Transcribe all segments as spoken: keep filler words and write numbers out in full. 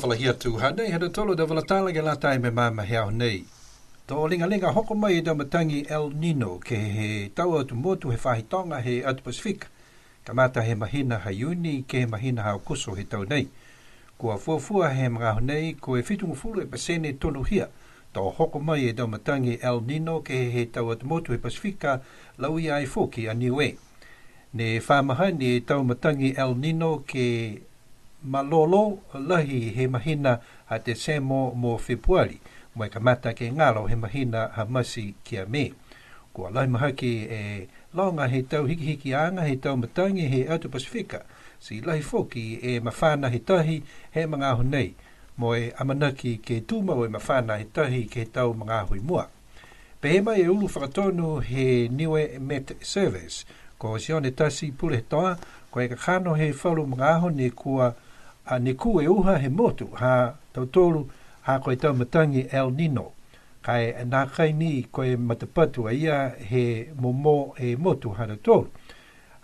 Lahi atu, hanei ha tautolu a tau vala tala ke lata mo e magaaho nei. To ligaliga hoko mai e tau matagi El Nino ke he tau atu motu he faahi toga he atu Pasifika. Kamata he mahina ha Iuni ke he mahina ha Aokuso he tau nei. Kua fuafua he magaaho nei ko e fitugofulu e pasene tonuhia to hoko mai e tau matagi El Nino ke he tau atu motu he Pasifika, lauia ai foki a Niue. Ne fa mahani e tau matagi El Nino ke malolō lahi he mahina ha Tesemo mo Fepuali, mo e kamata ke galo he mahina ha Masi ki a Me. Kua lahi mahaki e loga he tau hikihikiaga he tau matagi he atu Pasifika, ti lahi foki e mafana he tahi he magaaho nei, mo e amanaki ke tumau e mafana he tahi ke he tau magaaho i mua. Pehē mai e ulu fakatonu he Niue Met Service, ko Sione Tasi Pulehetoa, ko e kakano he falu magaaho ne kua, a, ne kū e uha he motu ha tautolu, ha ko e tau matagi El Nino. Ka e nākai ni ko e matapatu a ia he momo e motu ha tautolu.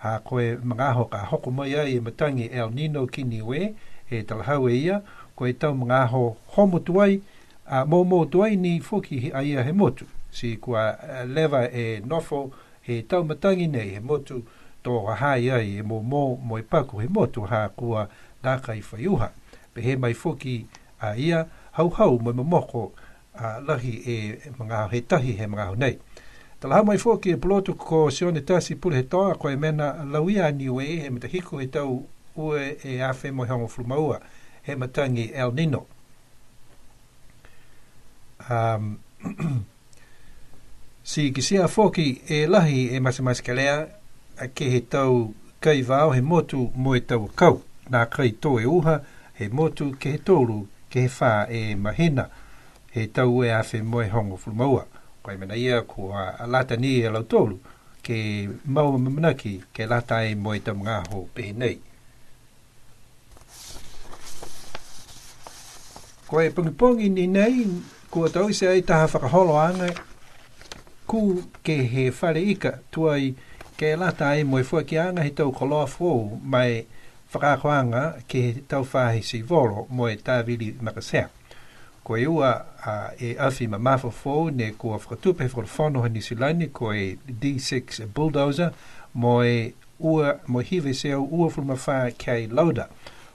A ko e magaaho ka hoko mai ai e matagi El Nino ki Niue, e talahau e ia, ko e tau magaaho homo tuai, a, momo tuai ni foki he, a ia he motu. Ti kua, a, leva e nofo he tau matagi nei he motu, to ha ha i ai e momo mo e paku he motu ha kua nākai fai uha. Pehē mai foki a ia, hauhau mo e momoko, a, lahi e magaaho he tahi he magaaho nei. Talahau mai foki e pulotu ko Sione Tasi Pulehetoa, ko e mena lauia a Niue he matahiku he tau ua e afe mo e hogofulu ma ua, he matagi El Nino. Um, ti kitia foki e lahi e matematekelea ke he tau kai vao he motu mo e tau akau. Nākai tō e uha he motu ke he tolu, ke he fā e mahina he tau ua e afe mo e hogofulu ma ua. Ko e mena ia kua lata ni e lautolu ke mau amanaki ke lata ai mo e tau magaaho pehē nei. Ko e pogipogi ni nei, kua taute ai taha fakaholoaga kū ke he fale ika tuai ke lata ai mo e foakiaga he tau koloa foou ma e fakaakoaga ke he tau faahi sivolo mo e tāvili makatea. Ko e ua, a, e afi mamafa foou ne kua fakatupe he fakatufono ha Niu Silani, ko e D six Bulldozer, mo e ua, mo e hiva e teau uafulu ma fā K Loader.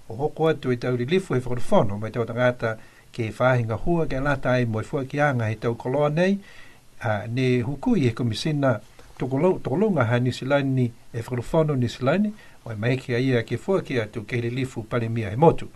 O hoko atu e tau lilifu he fakatufono mo e tau tagata ke he faahi gahua ke lata ai mo e foakiaga he tau koloa nei, a, ne hukui he Komisina Tokolo-, Tokoluga ha Niu Silani e fakatufono Niu Silani, mo e maeke a ia ke foaki atu ke he lilifu Palemia he motu.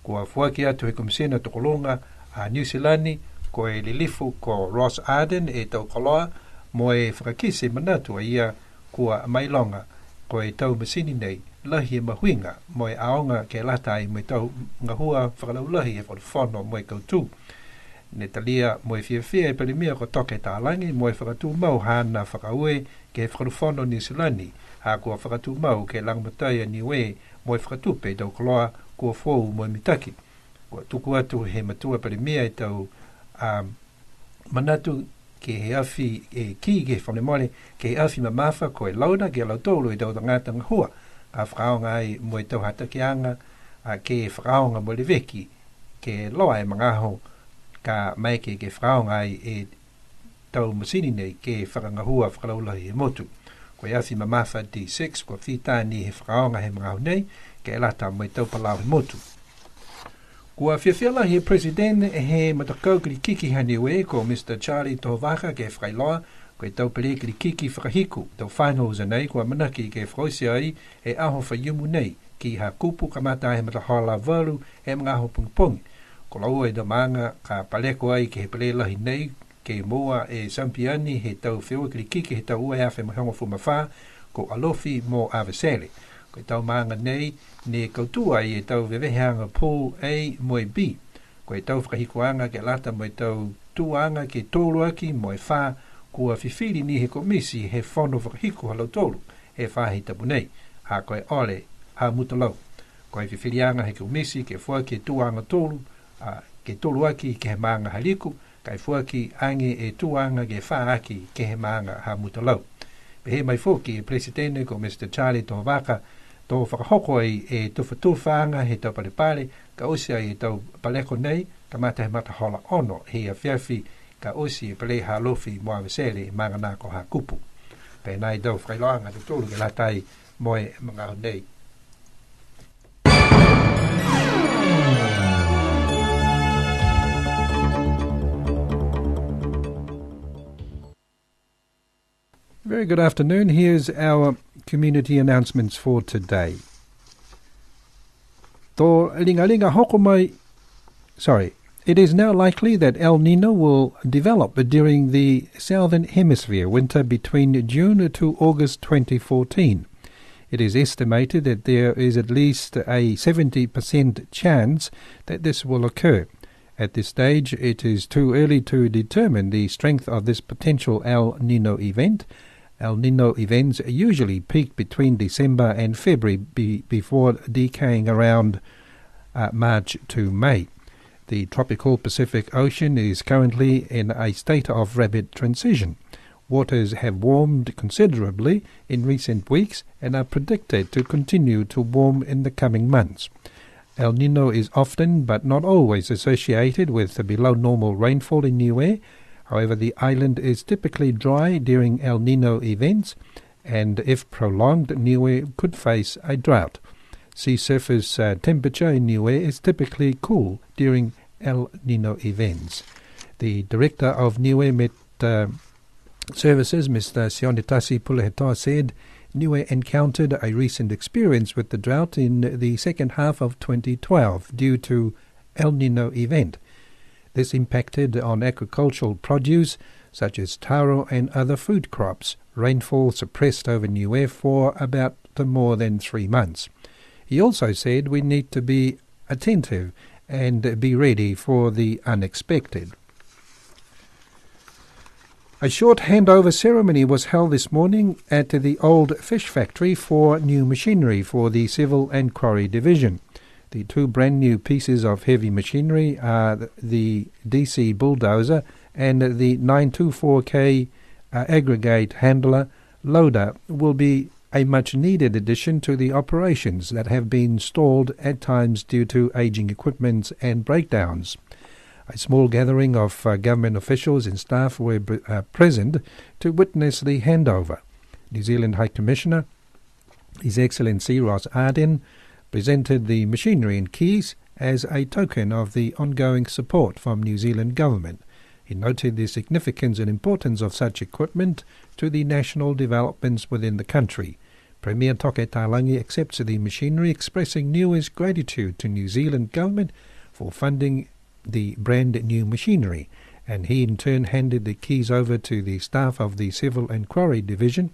Kua foaki atu he Komisina Tokoluga a Niu Silani, ko e lilifu ko Ross Ardern e tau koloa, mo e fakakite manatu a ia kua mailoga ko e tau masini nei lahi e mahuiga mo e aoga ke lata ai mo e tau gahua fakalaulahi he fakatufono mo e kautū. Ne talia mo e fiafia e Palemia ko Toke Talagi mo e fakatumau haana fakaaue ke he fakatufono Niu Silani, ha kua fakatumau ke lagomatai a Niue mo e fakatupe e tau koloa kua foou mo e mitaki. Kua tuku atu he matua Palemia e tau, a, manatu ke he afi, e, kī ke he fakamolemole, ke he afi mamafa ko e Loader ki a lautolu e tau tagata gahua ka fakaaoga ai mo e tau hatakiaga, a, ke fakaaoga mo e leveki, ke loa e magaaho ka maeke ke fakaaoga ai e tau masini nei ke fakagahua fakalaulahi he motu. Ko e afi mamafa D six, kua fita ni he fakaaoga he magaaho nei, ke lata mo e tau palau he motu. Kua fiafia lahi e President he matakau kilikiki ha Niue, ko Mr Charlie Tohovaka, ke fakailoa, ko e tau pele kilikiki fakahiku, tau finals a nei, kua amanaki ke fakaoti ai e aho Faiumu nei, ki Hakupu, kamata he matahola valu he magaaho pogipogi. Ko laua e tau maaga ka paleko ai ke he pele lahi nei, ke moua e sampiani he tau feua kilikiki he tau ua e afe mo e hogofulu ma fā, ko Alofi mo Avatele. Ko e tau maaga nei, ne kautū ai e tau veveheaga Pool A mo e B. Ko e tau fakahikuaga ke lata mo e tau tuaga ke tolu aki mo e fā, kua fifili ni he komiti he fono fakahiku ha lautolu he faahi tapu nei, ha ko e ole ha Mutalau. Ko e fifiliaga he komiti ke foaki e tuaga tolu, a, ke tolu aki ke he maaga ha Liku, ka e foaki age e tuaga ke fā aki ke he maaga ha Mutalau. Pehē mai foki e President ko Mr Charlie Tohovaka, To fakahoko ai e tufatufaaga he tau palepale, ka oti ai e tau paleko nei, kamata he matahola ono he afiafi, ka oti e pele ha Alofi mo Avatele, maga nā ko Hakupu. Pehē nai e tau fakailoaaga ha tautolu ke lata mo e magaaho nei. Very good afternoon. Here's our community announcements for today. To ligaliga hoko mai, sorry. It is now likely that El Nino will develop during the Southern Hemisphere winter between June to August twenty fourteen. It is estimated that there is at least a seventy percent chance that this will occur. At this stage, it is too early to determine the strength of this potential El Nino event. El Nino events usually peak between December and February be-, before decaying around, uh, March to May. The tropical Pacific Ocean is currently in a state of rapid transition. Waters have warmed considerably in recent weeks and are predicted to continue to warm in the coming months. El Nino is often, but not always, associated with the below normal rainfall in Niue. However, the island is typically dry during El Nino events, and if prolonged, Niue could face a drought. Sea surface, uh, temperature in Niue is typically cool during El Nino events. The director of Niue Met, uh, Services, Mister Sionetasi Pulehetoa, said Niue encountered a recent experience with the drought in the second half of twenty twelve due to El Nino event. This impacted on agricultural produce such as taro and other food crops. Rainfall suppressed over Niue for about more than three months. He also said we need to be attentive and be ready for the unexpected. A short handover ceremony was held this morning at the old fish factory for new machinery for the Civil and Quarry Division. The two brand new pieces of heavy machinery are the D C bulldozer and the nine two four K, uh, aggregate handler loader will be a much needed addition to the operations that have been stalled at times due to aging equipments and breakdowns. A small gathering of, uh, government officials and staff were, uh, present to witness the handover. New Zealand High Commissioner, His Excellency Ross Ardern, presented the machinery and keys as a token of the ongoing support from New Zealand government. He noted the significance and importance of such equipment to the national developments within the country. Premier Toke Talagi accepts the machinery, expressing Niue's gratitude to New Zealand government for funding the brand new machinery, and he in turn handed the keys over to the staff of the Civil and Quarry Division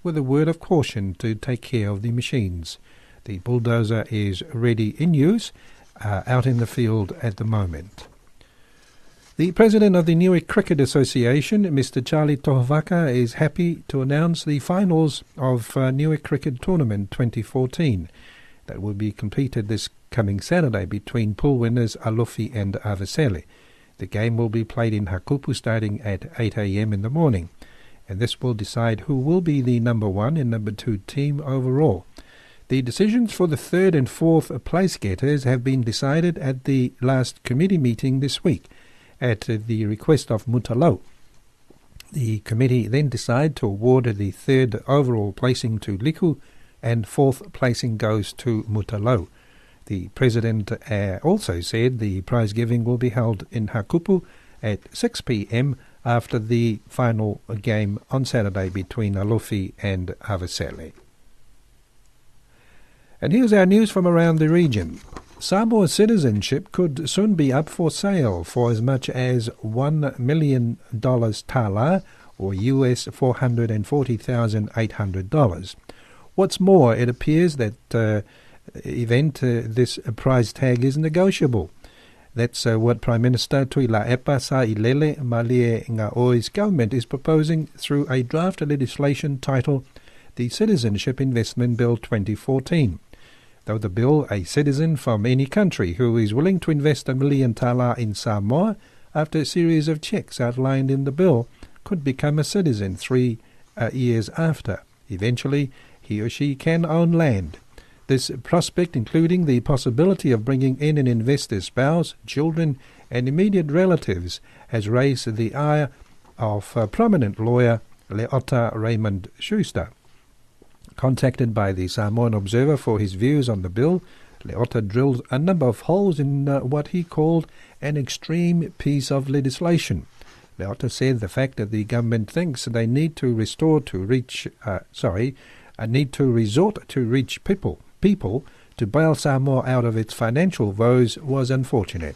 with a word of caution to take care of the machines. The bulldozer is ready in use, uh, out in the field at the moment. The president of the Niue Cricket Association, Mister Charlie Tohovaka, is happy to announce the finals of, uh, Niue Cricket Tournament twenty fourteen that will be completed this coming Saturday between pool winners Alofi and Avatele. The game will be played in Hakupu starting at eight a.m. in the morning, and this will decide who will be the number one and number two team overall. The decisions for the third and fourth place getters have been decided at the last committee meeting this week at the request of Mutalau. The committee then decide to award the third overall placing to Liku, and fourth placing goes to Mutalau. The president, uh, also said the prize giving will be held in Hakupu at six p.m. after the final game on Saturday between Alofi and Avatele. And here's our news from around the region. Samoa citizenship could soon be up for sale for as much as one million dollars tala, or U S four hundred and forty thousand eight hundred dollars. What's more, it appears that, uh, event, uh, this price tag is negotiable. That's, uh, what Prime Minister Tuilaepa Sailele Malielegaoi's government is proposing through a draft legislation titled the Citizenship Investment Bill twenty fourteen. Though the bill, a citizen from any country who is willing to invest a million tala in Samoa after a series of checks outlined in the bill, could become a citizen three, uh, years after. Eventually, he or she can own land. This prospect, including the possibility of bringing in an investor's spouse, children, and immediate relatives, has raised the ire of, uh, prominent lawyer Leota Raymond Schuster. Contacted by the Samoan Observer for his views on the bill, Leota drilled a number of holes in, uh, what he called an extreme piece of legislation. Leota said the fact that the government thinks they need to restore to reach, uh, sorry, a need to resort to rich people, people to bail Samoa out of its financial woes was unfortunate.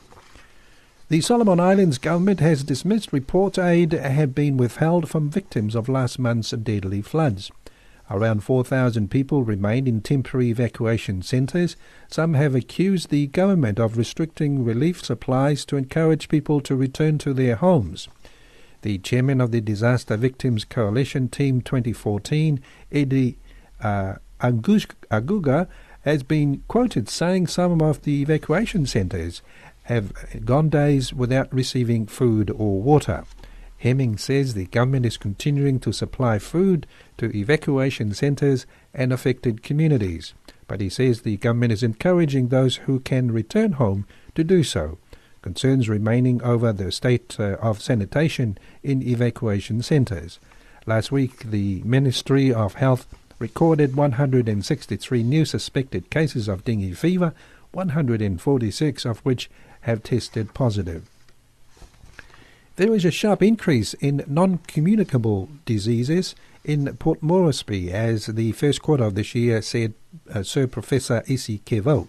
The Solomon Islands government has dismissed reports aid had been withheld from victims of last month's deadly floods. Around four thousand people remain in temporary evacuation centres. Some have accused the government of restricting relief supplies to encourage people to return to their homes. The chairman of the Disaster Victims Coalition, Team twenty fourteen, Eddie, uh, Agus-, Aguga, has been quoted saying some of the evacuation centres have gone days without receiving food or water. Hemming says the government is continuing to supply food to evacuation centres and affected communities, but he says the government is encouraging those who can return home to do so. Concerns remaining over the state, uh, of sanitation in evacuation centres. Last week, the Ministry of Health recorded one hundred and sixty-three new suspected cases of dengue fever, one hundred and forty-six of which have tested positive. There is a sharp increase in non-communicable diseases in Port Moresby as the first quarter of this year, said, uh, Sir Professor Isi Kevau.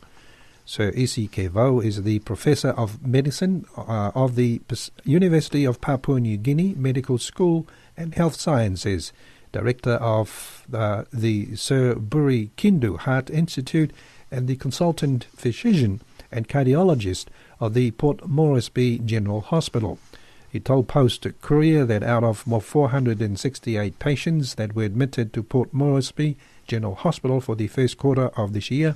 Sir Isi Kevau is the Professor of Medicine, uh, of the Pas-, University of Papua New Guinea Medical School and Health Sciences, Director of, uh, the Sir Buri Kindu Heart Institute, and the Consultant Physician and Cardiologist of the Port Moresby General Hospital. He told Post Courier that out of more four hundred and sixty-eight patients that were admitted to Port Moresby General Hospital for the first quarter of this year,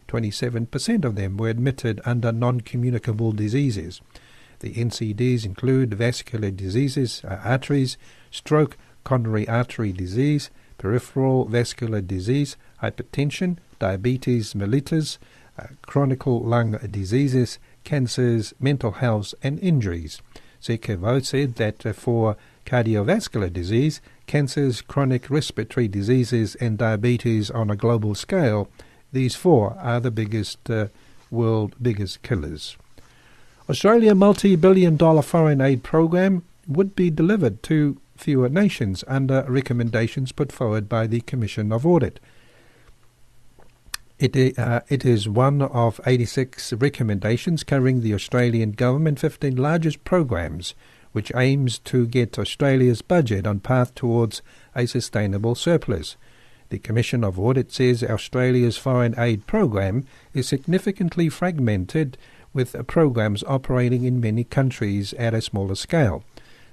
twenty-seven percent of them were admitted under non-communicable diseases. The N C Ds include vascular diseases, uh, arteries, stroke, coronary artery disease, peripheral vascular disease, hypertension, diabetes mellitus, uh, chronic lung diseases, cancers, mental health, and injuries. Sir Kevau said that, uh, for cardiovascular disease, cancers, chronic respiratory diseases, and diabetes on a global scale, these four are the biggest, uh, world biggest killers. Australia multi-billion dollar foreign aid program would be delivered to fewer nations under recommendations put forward by the Commission of Audit. It i-, uh, it is one of eighty-six recommendations covering the Australian government fifteen largest programs, which aims to get Australia's budget on path towards a sustainable surplus. The Commission of Audit says Australia's foreign aid program is significantly fragmented, with programs operating in many countries at a smaller scale.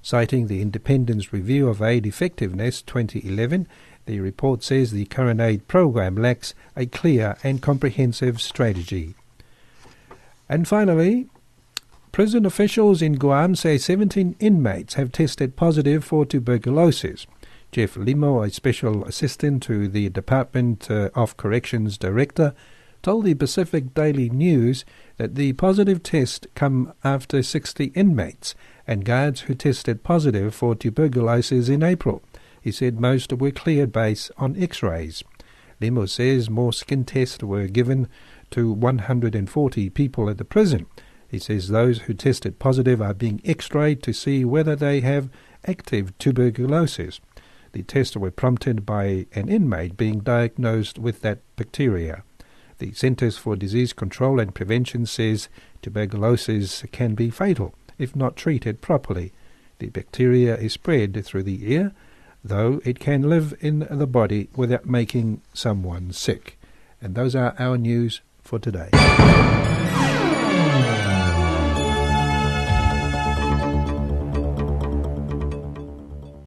Citing the Independence Review of Aid Effectiveness twenty eleven, the report says the current aid program lacks a clear and comprehensive strategy. And finally, prison officials in Guam say seventeen inmates have tested positive for tuberculosis. Jeff Limo, a special assistant to the Department, uh, of Corrections director, told the Pacific Daily News that the positive test come after sixty inmates and guards who tested positive for tuberculosis in April. He said most were cleared based on x-rays. Limo says more skin tests were given to one hundred and forty people at the prison. He says those who tested positive are being x-rayed to see whether they have active tuberculosis. The tests were prompted by an inmate being diagnosed with that bacteria. The Centres for Disease Control and Prevention says tuberculosis can be fatal if not treated properly. The bacteria is spread through the air, though it can live in the body without making someone sick. And those are our news for today.